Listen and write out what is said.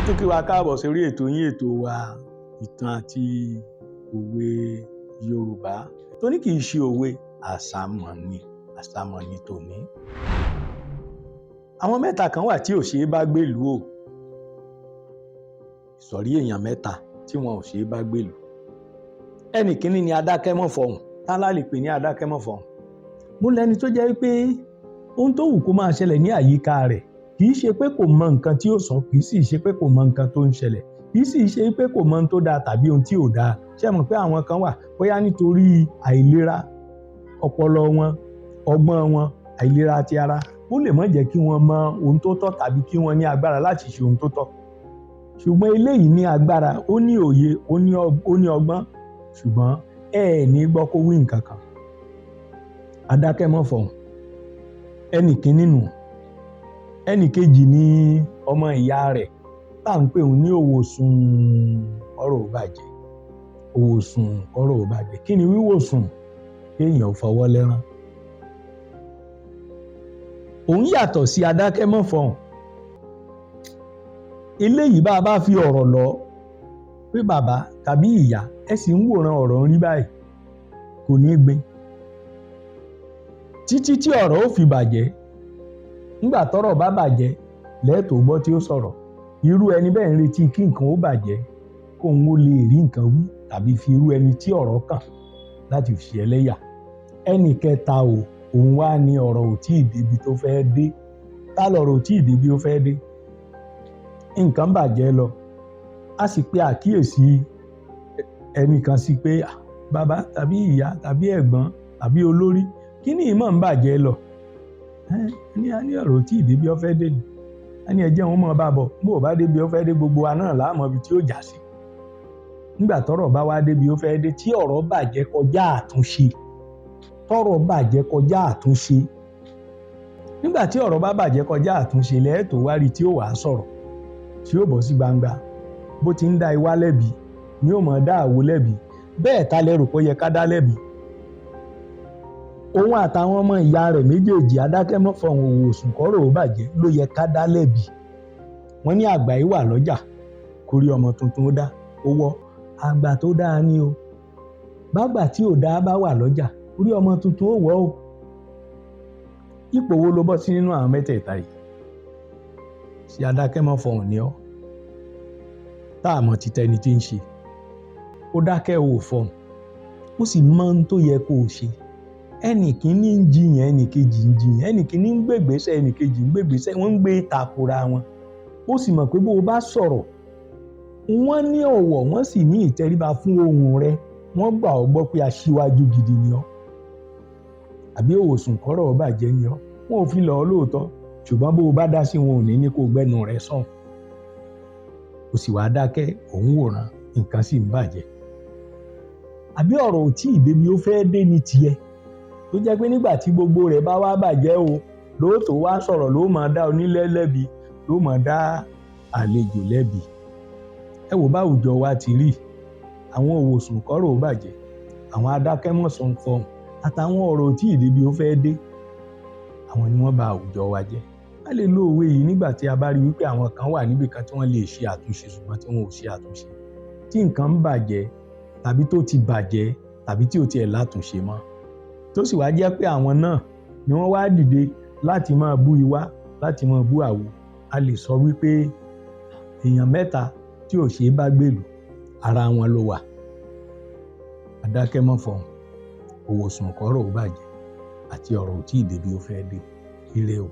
Tún kí wa káàbọ̀ sórí ètò yín, ètò wa, ìtàn àti òwe Yorùbá. Tóní kì í ṣe òwe, àṣàmọ̀ ni, àṣàmọ̀ ni tòní. Àwọn mẹ́ta kan wà tí ò ṣeé bá gbèlú o. Ìsọ̀rí èèyàn mẹ́ta tí wọn ò ṣeé bá gbèlú. Ẹnì kínní ni adákẹ́mọ̀fọ̀hùn. Tá la lè pè ní adákẹ́mọ̀fọ̀hùn? Mo lẹni tó jẹ́ pé ohun tó wù kó máa ṣẹlẹ̀ ní àyíká rẹ̀, kì í ṣe pé kò mọ nǹkan tí ó sọ, kì í sì ṣe pé kò mọ nǹkan tó ń ṣẹlẹ̀, kì í sì ṣe pé kò mọ ohun tó dáa tàbí ohun tí ò dáa. Ṣé ẹ mọ̀ pé àwọn kan wà, bóyá nítorí àìlera ọpọlọ wọn, ọgbọ́n wọn, àìlera ti ara, ó lè má jẹ́ kí wọ́n mọ ohun tó tọ́ tàbí kí wọ́n ní agbára láti ṣe ohun tó tọ́. Ṣùgbọ́n eléyìí ní agbára, ó ní òye, ó ní ọgbọ́n, ṣùgbọ́n ẹ ẹ̀ ní gbọ́ kó wí nǹkan kan. Adákẹ́mọ̀fọ̀hùn ẹnì kínní nù. Ẹnì kejì ní ọmọ ìyá rẹ̀ tá à ń pè òun ní òwòsùn ọ̀rọ̀ ò bàjẹ́. Òwòsùn ọ̀rọ̀ ò bàjẹ́. Kí ni wíwòsùn? Kéèyàn fọwọ́ lẹ́rán. Òun yàtọ̀ sí adákẹ́mọ̀fọ̀hùn. Eléyìí, bá a bá fi ọ̀rọ̀ lọ pé bàbá tàbí ìyá, ẹ sì ń wòran, ọ̀rọ̀ ń rí báyìí, kò ní gbin títí tí ọ̀rọ̀ ó fi bàjẹ́. Nígbà tọ́rọ̀ bá bàjẹ́ lẹ́ẹ̀tọ́ gbọ́ tí ó sọ̀rọ̀. Irú ẹni bẹ́ẹ̀ ń retí kí nǹkan ó bàjẹ́ kóun ó lè rí nǹkan wí tàbí fi irú ẹni tí ọ̀rọ̀ kàn láti fi ẹlẹ́yà. Ẹnì kẹta o, òun wá ní ọ̀rọ̀ ò tí ì débi tó fẹ́ dé. Tá lọ̀rọ̀ ò tí ì débi ó fẹ́ dé? Nǹkan bàjẹ́ lọ, a sì pe àkíyèsí ẹnìkan sí pé bàbá tàbí ìyá tàbí ẹ̀gbọ́n tàbí olórí, kí ni ìmọ̀ ń bàjẹ́ lọ? Ní a ní ọ̀rọ̀ tí ì débi ó fẹ́ dé ni. A ní ẹ jẹ́ wọn mọ̀ bá bọ̀, bó o bá débi ó fẹ́ dé, gbogbo wa náà láàmú ibi tí ó já sí. Nígbà tọ́rọ̀ bá wá débi ó fẹ́ dé, tí ọ̀rọ̀ bàjẹ́ kọjá àtúnṣe, tọ́rọ̀ bàjẹ́ kọjá àtúnṣe, nígbà tí ọ̀rọ̀ bá bàjẹ́ kọjá àtúnṣe, lẹ́ẹ̀tọ́ wá rí tí ó wàá sọ̀rọ̀, tí ó bọ́ sí gbangba. Bó ti ń dá iwá lẹ́bi ni ó mọ̀ dá àwo lẹ́bi. Bẹ́ẹ̀ ta lẹ́rù kó yẹ ká dá lẹ́bi? Òun àtàwọn ọmọ ìyá rẹ̀ méjèèjì, adákẹ́mọ́fọ̀hún, òwòsùn kọ́rọ̀ ó bàjẹ́, ló yẹ ká dá lẹ́bi. Wọ́n ní àgbà yìí wà lọ́jà kórí ọmọ tuntun ó dá ó wọ́. Àgbà tó dáa ni o. Bágbà tí ò dáa bá wà lọ́jà, orí ọmọ tuntun ó wọ́ o. Ipò wo ló bọ́ sí nínú àwọn mẹ́tẹ̀ẹ̀ta yìí? Ṣé adákẹ́mọ́fọ̀hún ni ọ́, tá a mọ̀ ti tẹni tí ń ṣe? Ó dákẹ́, ò fọhùn, ó sì mọ ohun tó yẹ kó o ṣe. Ẹnì kìíní ń jiyàn, ẹnì kejì ń jiyàn, ẹnì kìíní ń gbègbèsẹ̀, ẹnì kejì ń gbègbèsẹ̀, wọ́n ń gbé takora wọn. Ó sì mọ̀ pé bó o bá sọ̀rọ̀, wọ́n ní ọ̀wọ̀, wọ́n sì ní ìtẹríba fún ohùn rẹ, wọ́n gbà ọ́ gbọ́ pé aṣíwájú gidi ni ọ́. Àbí òwòsùn kọ́rọ̀ ó bàjẹ́ ni ọ́? Wọn ò fi lọ̀ ọ́ lóòótọ́, ṣùgbọ́n bó o bá dá sí wọn, ò ní ní kó o gbẹ́nu rẹ sọ̀hún. O sì wá dákẹ́, òun wòran, nǹkan sì ń bàjẹ́. Àbí ọ̀rọ̀ ò tí ì débi ó fẹ́ dé ní tiẹ̀, tó jẹ́ pé nígbà tí gbogbo rẹ̀ bá wá bàjẹ́ o, lóòótọ́ wá sọ̀rọ̀, ló máa dá onílé lẹ́bi, ló máa dá àlejò lẹ́bi. Ẹ wò báwùjọ wa ti rí. Àwọn òwòsùn kọ́rọ̀ ó bàjẹ́, àwọn adákẹ́mọ̀sán fọhùn, àtàwọn ọ̀rọ̀ tí ì débi ó fẹ́ dé, àwọn ni wọ́n ba àwùjọ wa jẹ́. A lè lo òwe yìí nígbà tí a bá rí wípé àwọn kan wà níbi kan tí wọ́n lè ṣe àtúnṣe, ṣùgbọ́n tí wọn ò ṣe àtúnṣe, tí nǹkan ń bàjẹ́ tàbí tó ti bàjẹ́ tàbí tí ò tiẹ̀ látúnṣe mọ́, tó sì wá jẹ́ pé àwọn náà ni wọ́n wá dìde láti máa bú iwá, láti máa bú àwo. A lè sọ wípé èèyàn mẹ́ta tí ò ṣeé bá gbèlú, ara wọn ló wà: adákẹ́mọ̀fọ̀hùn, òwòsùn kọ́rọ̀ ó bàjẹ́, àti ọ̀rọ̀ ò tí ì débi ó fẹ́ dé. Ire o.